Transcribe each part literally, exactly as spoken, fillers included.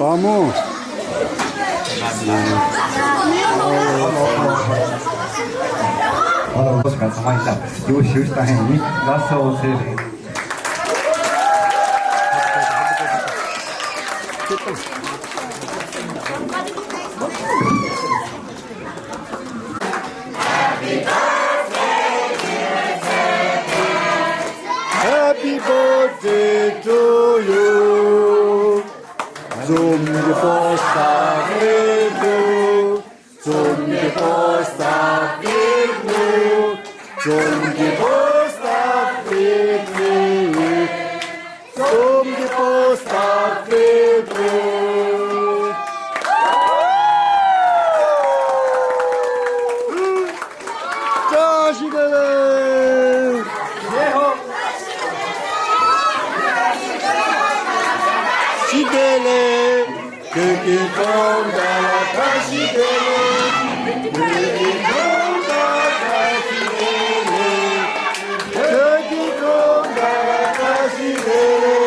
བ་མོ། ཨ་ལ་བོ་སྐད་ཚང་མ་ཡིན་ད། ཡོ་ཞུ་ཤི་ད་ཧེ་ནི་ལ་སོ་ཚེ་རེད། Happy birthday to you. Zum geburtstag will du. Zum geburtstag will du. Zum geburtstag will du. Zum geburtstag will du. Tashi dele. Shi dele. Kiki konda tashi dele. Kiki konda tashi dele. Kiki konda tashi dele.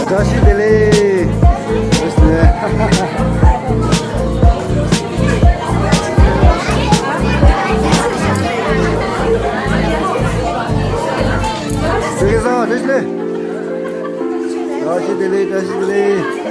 བཀྲ་ཤིས་བདེ་ལེགས། བཀྲ་ཤིས་བདེ་ལེགས། བཀྲ་ཤིས་བདེ་ལེགས།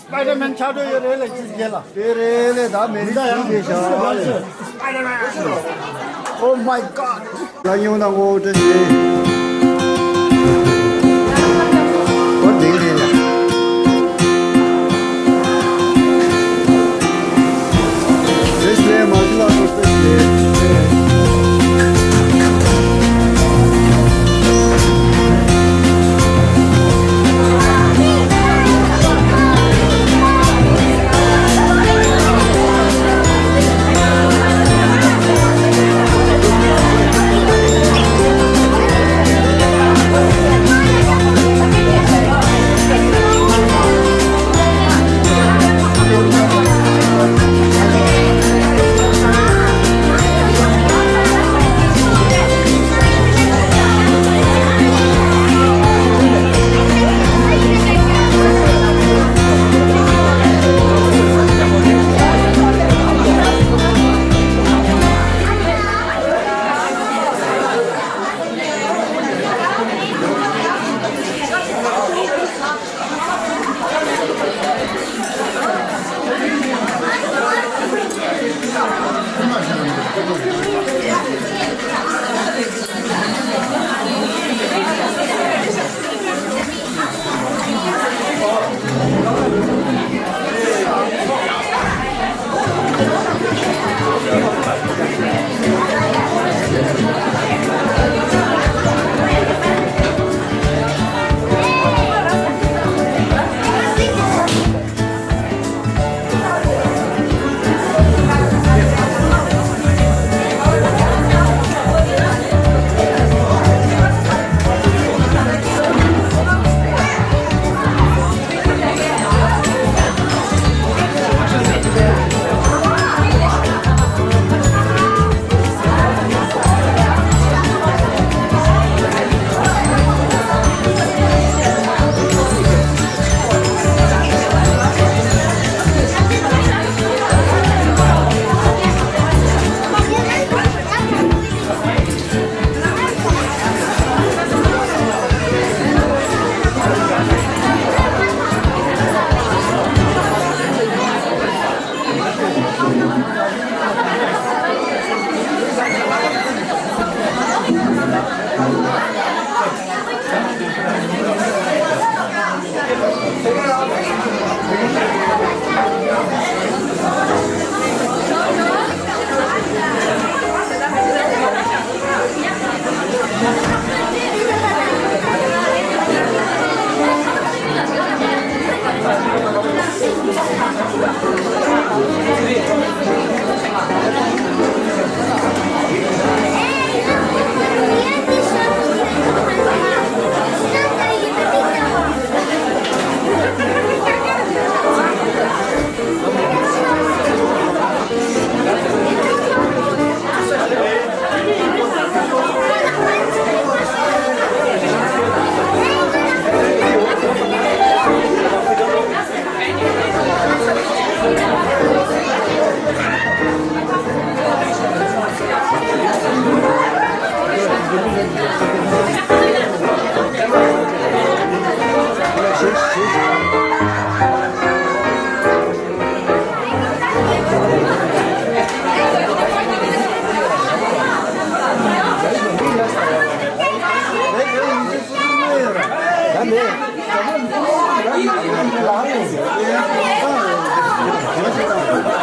Spider-Man ཆགས་འགྲོ་ཡོད་རེད་ལ་ཅིག་རྒྱལ་ལ། དེ་རེད་ལས་ད་མེ་རི་ཁྲི་དེ་ཤ། Oh my god. ལ་ཉུང་ན་ངོ་བོ་བཀྲ་ཤིས། ཨོ་དེ་རེད་ལ། བཀྲ་ཤིས་མ་ཤི་ལ་ངོ་བཀྲ་ཤིས།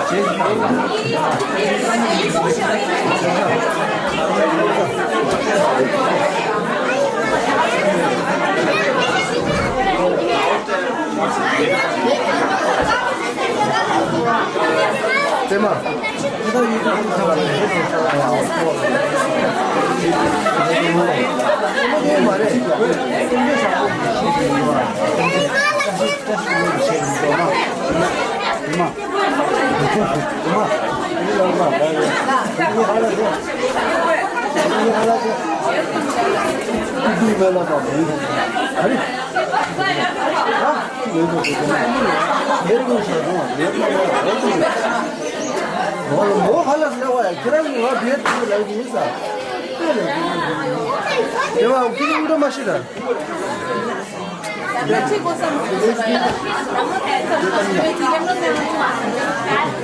ཙེ་མ།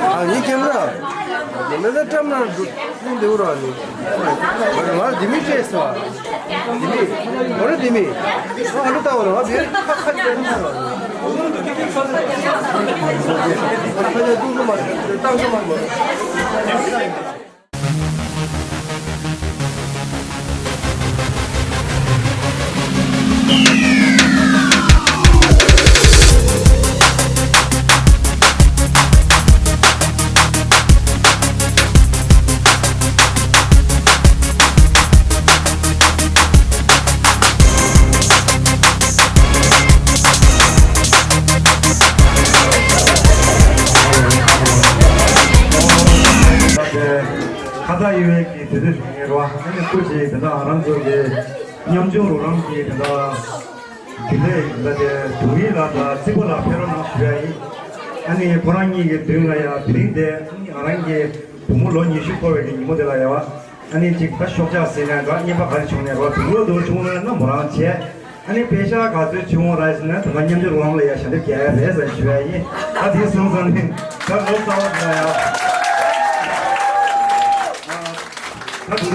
ཨ་ནི་ཁྱེད་རང་། ང་ལ་ཏྲམ་ན་འདུག་འདི་འུར་བ་ནི། ང་ལ་ལྡི་མི་སྤྲད་སོང་། ལྡི་མི། ང་ལ་ལྡི་མི། ང་ལ་ལྟ་བ་ལ་བེར་ཁ་ཁ་ཅན་ན་ར་ནི། ཁ་ཅན་ཏུ་ཏུ་མ་ཏང་ཏུ་མ་མ། ཁ་བཏགས་ཡོད་པའི་གི་དེ་དུས་ངེས་རོ་ཨ་ནི་སྐུ་མཁྱེན་དེ་དག་རང་ཚོ་གི་ཉམ་ཆུང་རོགས་རམ་གྱི་དེ་དག་དེ་ལས་ད་དེ་དུང་ཡིག་ལ་དང་རྩིག་པ་ལ་ཕེབས་རོགས་གནང་ཞུ་ཡ་ཡིན། ཨ་ནི་ཁོ་རང་གཉིས་ཀྱི་མདུན་ལ་ཡ་དེ་རིང་དེ་ང་རང་གི་བུ་མོ་ལོ་ཉི་ཤུ་འཁོར་བའི་གི་ཉིན་མོ་དེ་ལ་ཡ་བ། ཨ་ནི་གཅིག་ད་ཤོག་ཆག་ཟེར་ན་འདྲ་རྔན་པ་ག་རེ་བྱུང་ནས་རོ་དུང་ལོ་དུ་བྱུང་ན་མོ་རང་བྱས། ཨ་ནི་པེ་ཤ་ག་ཚོད་བྱུང་བ་ར་ཟེར་ན་དུང་ག་མཉམ་འབྱོར་དབང་ལ་ཡ་ཞབས་འདེགས་རྒྱག་ཡ་རེད་ཟེར་ཞུ་ཡ་ཡིན། ད་དེ་སོང་ཙང་ནི་ད་ལོ་གསར་བ་ལ་ཡ། ད་དུང་ད་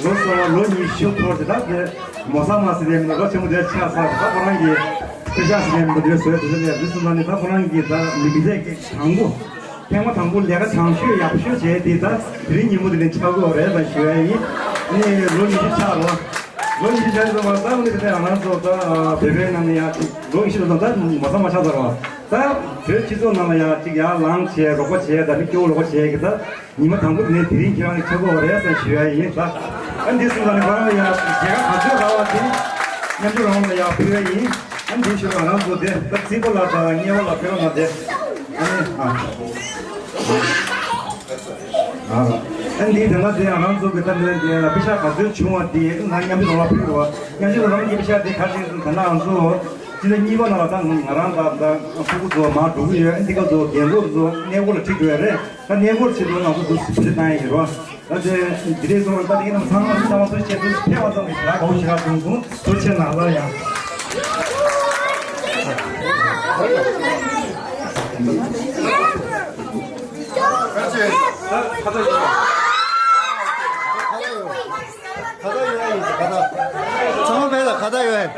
ལོ་གསར་བ་ལོ་ཉི་ཤུ་འཁོར་ཏེ་ད་དེ་མོ་ས་མ་ཟེར་ནས་མི་ལོ་ཆེན་མོ་དེ་ཆགས་ཚར་ད་ཁོ་རང་གི་པེ་ཤ་ཟེར་ནས་མི་འདུག་དེ་བཟོས་དེ་ཚོ་ནས་དེ་སོང་ཙང་ནི་ད་ཁོ་རང་གི་ད་མི་མི་ཚེ་གི་དང་པོ། ཐེངས་མ་དང་པོ་ལས་ཀ་བྱང་ཤོས་ཡག་ཤོས་བྱས་དེ་ད་དེ་རིང་ཉིན་མོ་དེ་ནས་ཆགས་དགོས་རེད་ད་ཞུ་ཡ་ཡིན། ནི་ལོ་ཉི་ཤུ་ཆགས་རོགས། ལོ་ཉི་ཤུ་ཆགས་ཡོད་པ་ད་ནི་དེ་ནས་ང་རང་ཚོ་ད་བོད་པའི་ནང་ནས་ཡང་ཅིག་ལོ་ཉི་ཤུ་ལོ་ད་མ་ས་མ་ཆགས་ཚར་བ། ད་བོད་སྤྱི་ཚོགས་ནང་ལ་ཡང་ཅིག་ཡར་ལངས་བྱས་རོགས་པ་བྱས་ད་མི་སྐྱོ་བོ་རོགས་པ་བྱས་གི་ད་ཉི་མ་དང་པོ་དེ་ནས་དེ་རིང་ཁྱེད་རང་གི་ཆགས་དགོས་རེད་ད་ཞུ་ཡ་ཡིན་ད། ཨ་འདི་སུ་ལ་ནི་ཁོ་རང་ལ་ཡང་རྒྱལ་ཁ་ག་ཚོད་རག་པ་དེ་མཉམ་དུ་རང་ལ་ཡང་ཕུལ་ཡ་ཡིན། ཨ་འདི་ཞུ་ང་རང་ཚོ་དེ་ད་རྩིག་པ་ལ་ད་དམྱལ་བ་ལ་ཕེབས་རོགས་གནང་དེ། ཨ་ནི་ཨ། ཨ་འདི་དེ་ལ་དེ་ང་རང་ཚོ་གི་ད་ལན་དེ་པེ་ཤ་ག་ཚོད་བྱུང་བ་དེ་ང་མཉམ་དུ་རང་ལ་ཕུལ་རོགས། མཉམ་དུ་རང་གི་པེ་ཤ་དེ་ག་ཅིག་ད་ང་ཚོ་སྤྱི་ཟླ་གཉིས་པ་ནང་ལ་ད་ང་རང་ད་ད་ཕྲུ་གུ་ཚོ་མར་འགྲོ་གི་ཡོད། འདི་ག་ཚོ་རྒན་འཁོགས་ཚོ་གནས་སྐོར་ལ་ཁྲིད་འགྲོ་ཡ་རེད། ད་གནས་སྐོར་ཆེད་དུ་ང་ཚོ་འདུག་སེ་བེད་སྤྱོད་བཏང་ཡ་ཡིན་རོགས། ད་དེ་འདི་རེད་སོང་ད་དེ་ཡིན་ནམ་ཚང་མ་ཚང་མ་ཚོ་ཆེད་དུ་ཕེབས་པ་ཙམ་གྱིས་ཞེ་དྲག་དགའ་བོ་ཞེ་དྲག་བྱུང་སོང་། ཐུགས་རྗེ་གནང་ལ་ཡང་། ཁ་ད་ཡོད་ཡིན་ཁ་ད། ཚང་མ་བས་ལ་ཁ་ད་ཡོད་ཡིན།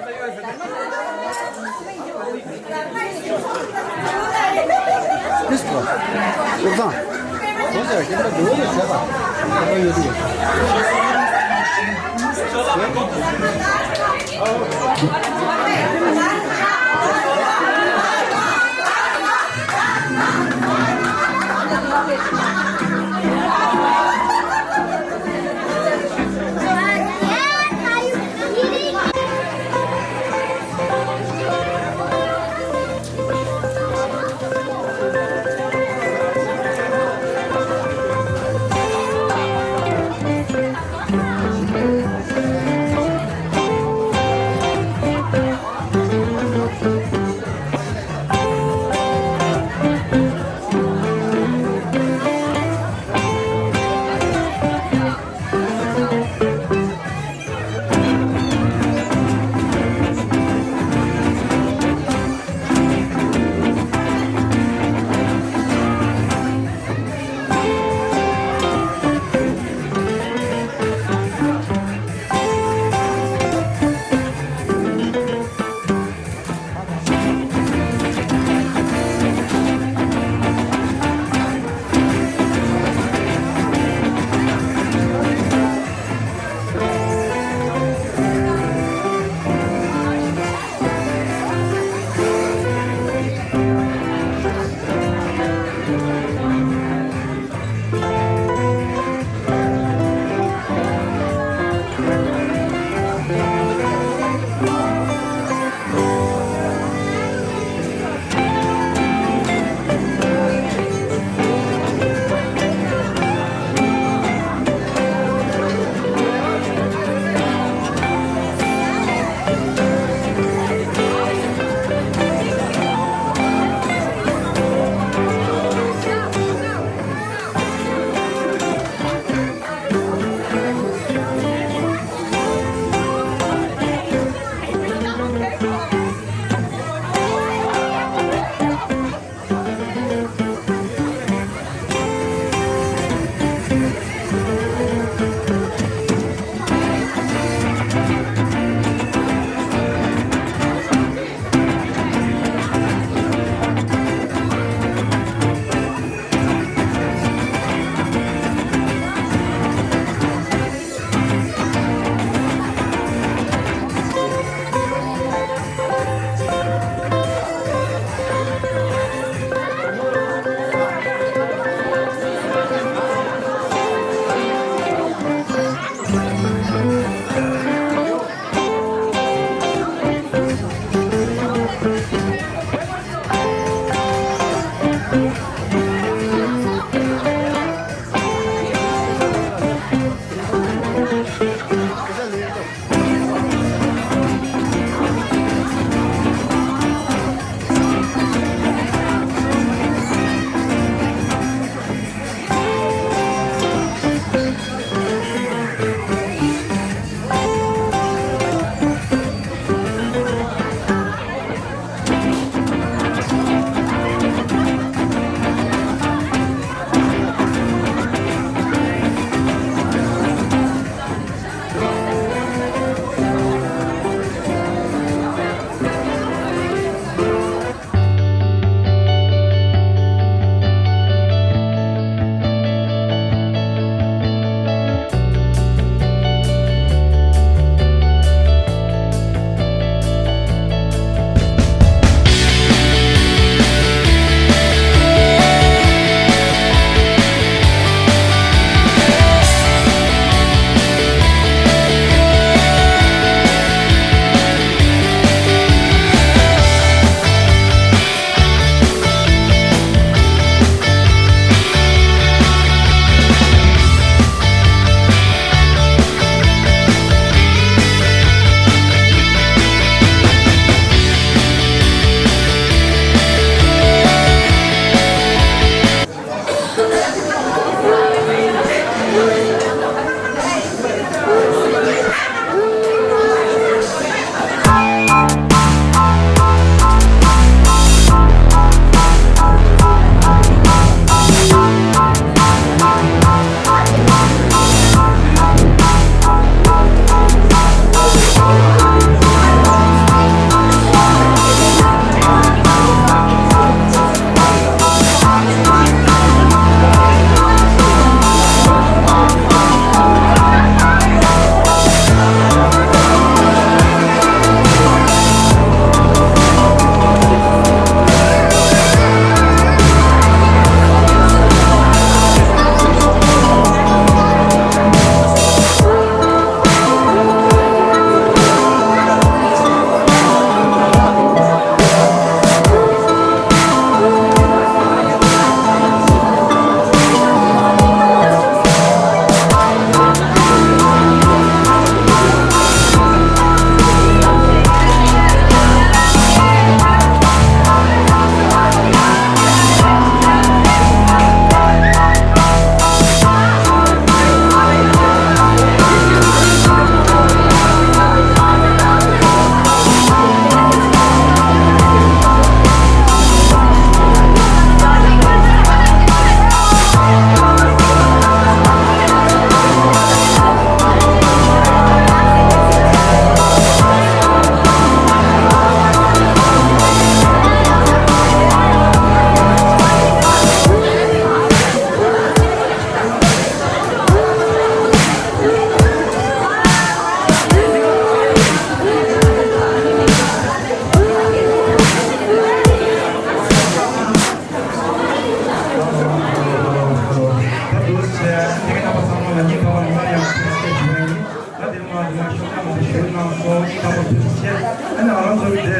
རྣམ་པ་ཚང་མ་ལ་ཉིན་གང་བ་ཉི་མ་ཡང་ཐུགས་རྗེ་ཆེ་ཞུ་ཡ་ཡིན། ད་དེ་མ་དེ་མ་ཤོག་ན་མ་ཞུ་གནང་སོང་། ཉིན་གང་བ་ཐུགས་རྗེ་ཆེ། ཨ་ནི་ང་རང་ཚོ་གི་དེ་ད་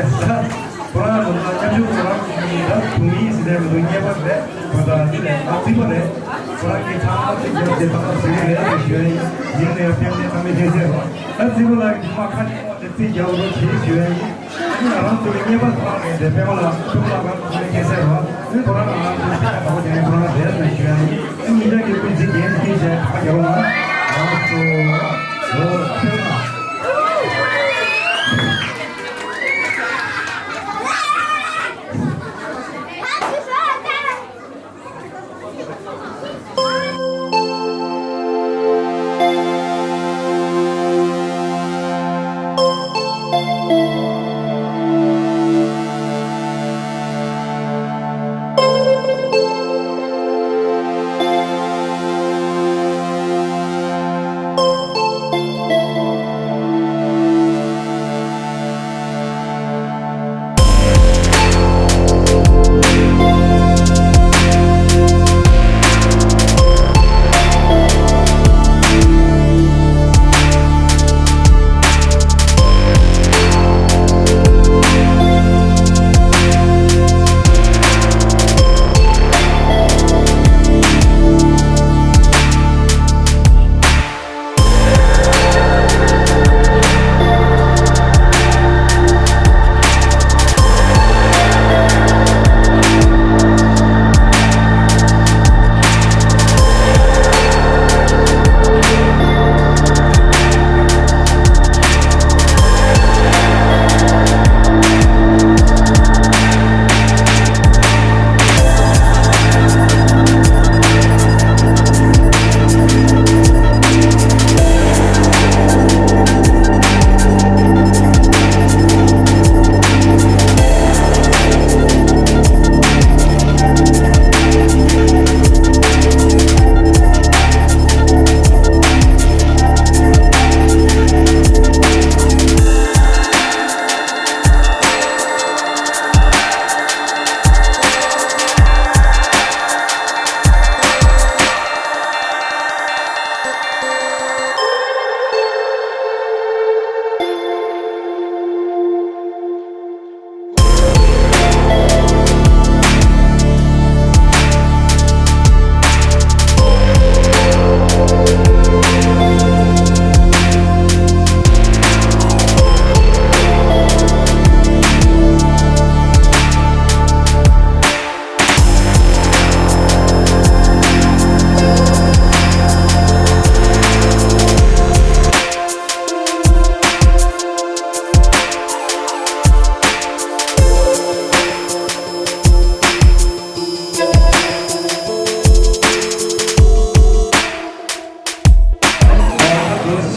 ཁོ་རང་ཚོ་ད་སྐྱབས་བཅོལ་ཁོ་རང་གི་ད་དུང་ཡིན་ཟེར་ནས་མི་འདུག་བརྙས་པ་རེད། ཁོ་ད་དེ་ལས་ད་རྩིས་པ་རེད། ཁོ་རང་གི་ཐང་ཨ་ཙི་རྒྱབ་དེ་ད་ད་ཟེར་གི་རེད་ཞུ་ཡ་ཡིན། ཡིན་ནའི་ཕན་ནས་ཚང་མས་ཐེ་ཚེ་རོགས། ད་རྩིས་པ་ལགས་ཀྱི་མ་ཁ་ཆེ་མོ་དེ་རྩིས་རྒྱག་རོགས་བྱེད་ཞུ་ཡ་ཡིན། ང་རང་ཚོའི་གཉེར་པ་ཚོ་ནས་དེ་པད་མ་ལགས་ཕུན་ལགས་ཁོང་ཚོའི་སྐད་ཆ་རོ། ཁོ་རང་ང་རང་ཚོའི་སྐད་ཆ་དག་པོ་དེ་ནས་ཁོ་རང་རེད་ཟེར་ཞུ་ཡ་ཡིན། ཨ་ཉིན་ཞག་གི་སྐུ་ཚེ་རྒྱན་སྐྱེས་བྱས་གྲགས་རྒྱལ་བ་ང་རང་ཚོ་ལོ་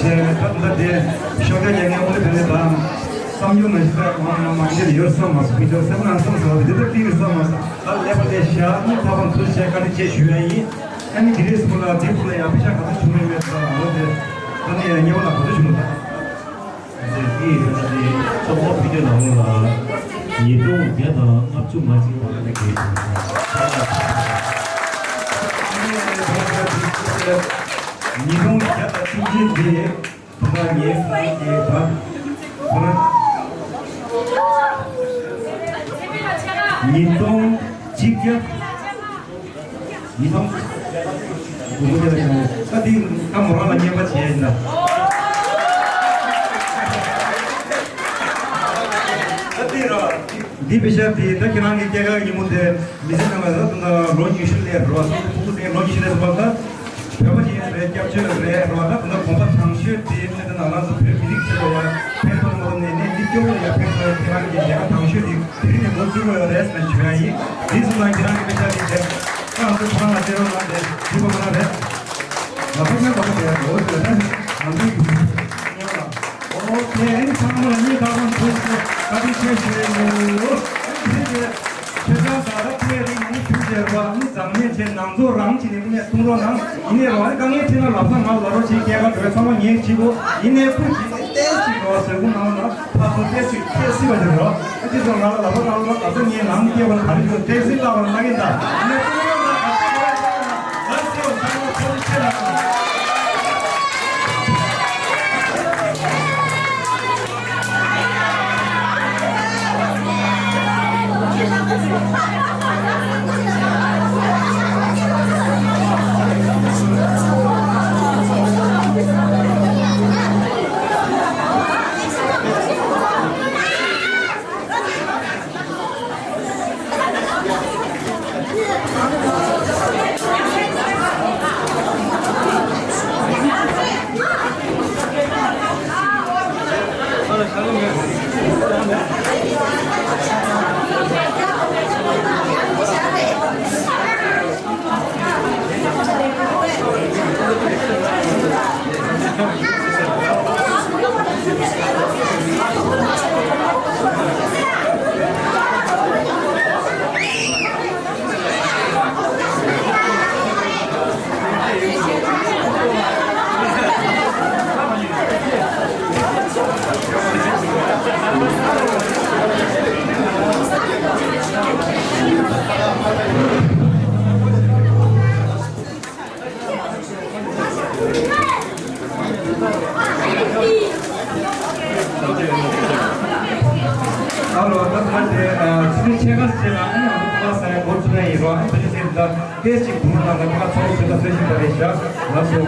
ཕུན་ལ། ད་ལྟ་དེ་ཤོག་ཁག་བརྒྱད་ལྔ་ཨོ་ལི་ཕན་ལེ་དང་བསམ་ཡུལ་མ་ཞིག་ད་གང་ཡང་མ་ཤེས་ཡོད་བསམ་མ་སོང་། ཁོ་ཚོ་སེམས་ནང་བསམ་སོང་བ་དེ་ལྟར་ཏིག་བསམ་མ་སོང་། ད་ཀླད་པ་དེ་བཞག་ནས་ད་ཕན་ཚུན་བཤད་བཀའ་དྲིན་ཆེ་ཞུ་ཡ་ཡིན། ཨ་ནི་དེ་རིང་སྐུ་ལ་དེ་ཕུ་ལ་ཡང་པེ་ཤ་ག་ཚོད་བྱུང་མེད་མེད་ད་ལོ་དེ་ད་ནི་ཡང་ཉེ་བ་ལ་ག་ཚོད་བྱུང་ད། ཨ་ཙི་ཨི་ད་ནི་ཚོགས་པ་ཕུལ་རྒྱུ་ནང་ལོགས་ལ་ཉིས་སྟོང་བརྒྱ་དང་ལྔ་བཅུ་ང་གཅིག་བར་ལ་གྱེས་བྱུང་། ཉིས་སྟོང་བརྒྱ་དང་བཅུ་གཅིག་དེ། ད་ལྟ་ངའི་ཁོང་གི་ད་ཁོ་རང་ཉིས་སྟོང་གཅིག་བརྒྱ། ཉིས་སྟོང་དགུ་བརྒྱ་ལ་ཡང་ད་འདི་ད་མོ་རང་ལ་བརྙས་པ་བྱས་ཡིན་ད། ད་འདི་ར་འདི་པེ་ཤ་འདི་ད་ཁྱེད་རང་གི་སྐྱེས་སྐར་ཉིན་མོ་དེ་མི་ཚེ་ནང་ལ་ད་ད་ལོ་ཉི་ཤུ་སླེབས་རོགས་སོང་། ཕྲུ་གུ་དེ་ལོ་ཉི་ཤུ་སླེབས་སོང་བ་ད། བོད་པ་ཞིག་ཡིན་པའི་སྐྱབས་བཅོལ་རེད་རོགས། ད་དེ་འདྲ་གོམ་པ་དང་ཤོས་དེ་ནི་དེ་ནང་ལ་ཚོ་བོད་མི་རིགས་ཆེད་དུ་ཡང་ཕན་ཐོགས་མ་ཐོགས་ནས་ནི་འདི་སྐྱོ་བོ་ཡང་ཕན་ཐོགས་ཁྱེད་རང་གི་ལས་ཀ་དང་ཤོས་དེ་དེ་རིང་ནས་འགོ་བཙུགས་དགོས་ཡོད་རེད་ཟེར་ནས་ཞུ་ཡ་ཡིན། དེ་སོང་ཙང་ཁྱེད་རང་གི་དཔེ་ཆ་དེ་དེ་ང་ཚོ་ཁོ་རང་ལ་སྤྲད་རོགས་གནང་དེ་འདི་པ་ཁོ་རང་རེད། ང་ཚོ་ངའི་བ་ཁ་དེ་འོ་དེ་རེད། ང་ཚོའི་གི་ཨོ་ཁེ། ཨེ་ཚང་མ་ལ་ཉིན་ཁ་པང་ཐུགས་སུ་བཀའ་དྲིན་ཆེ་ཞུ་ཡོད། ཨེ་དེ་ཁྱེད་ཚང་ད་ལྟ་ཐུགས་རིག་ནང་ཞུ་བྱས་པ་ཨ་ནི་འཛམ་གླིང་ཆེ་ནང་ཚོ་རང་གཅིག་ནས་ཀུན་ནས་གཏོང་རོགས་གནང་། ཡིན་ནའི་རང་དཀའ་ངལ་འཕྲད་ན་ལབ་ས་ང་ལ་རོགས་བྱེད་སྐྱེལ་ག་འགྲོ་ཚང་མ་ངས་བྱེད་དགོས། ཡིན་ནའི་སྐུ་མཁྱེན་ཏེ་ཏེས་ཅིག་འགྲོ་ཟེར་དགོས་གནང་ན་ཕར་ཚུར་ཏེས་ཅིག་ཐེ་སྲིད་པ་ཞིག་རོགས། ཨ་ཅེ་ཚོ་ང་ལ་ལབ་པ་གནང་རོགས། ད་ཚོ་ངས་ནང་སྐྱེལ་བ་ལ་ག་རེ་འགྲོ་ཏེ་སྲིད་ལྟ་བ་ལ་ལྟ་གིན་ད་ཡིན་ནའི་གཏོང་རོགས་གནང་། ག་ཚོད་གོ་ཡ་ཚང་མ་ཚོ་ཆེ་ལ། ཨ་ལོ། ད་ད་དེ་ཨ་ཚིག་ཆེ་ག་ཟེར་ན་ཨ་ནི་ཨ་ཁ་ས་ཡ་འགོ་ཚུགས་ཡ་ཡིན་རོགས། ཨ་ནི་དེ་ཚེ་ད་སྐད་ཅིག་བུ་ལ་ང་ཁ་ཚོགས་ཟེར་ད་ཟེར་བཞིན་པ་རེད་ཤག་ལགས་སོ།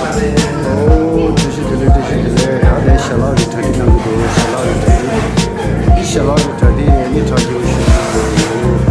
ཨོ། བཀྲ་ཤིས་བདེ་ལེགས། བཀྲ་ཤིས་བདེ་ལེགས། ད་ལྟའི་ཞལ་ལག་གི་གྲ་སྒྲིག་གནང་གི་འདུག་ཞལ་ལག་གི་གྲ་སྒྲིག་ཞལ་ལག་གི་གྲ་སྒྲིག་ཡིན་ནི་གྲ་སྒྲིག་ཞུ་གི་འདུག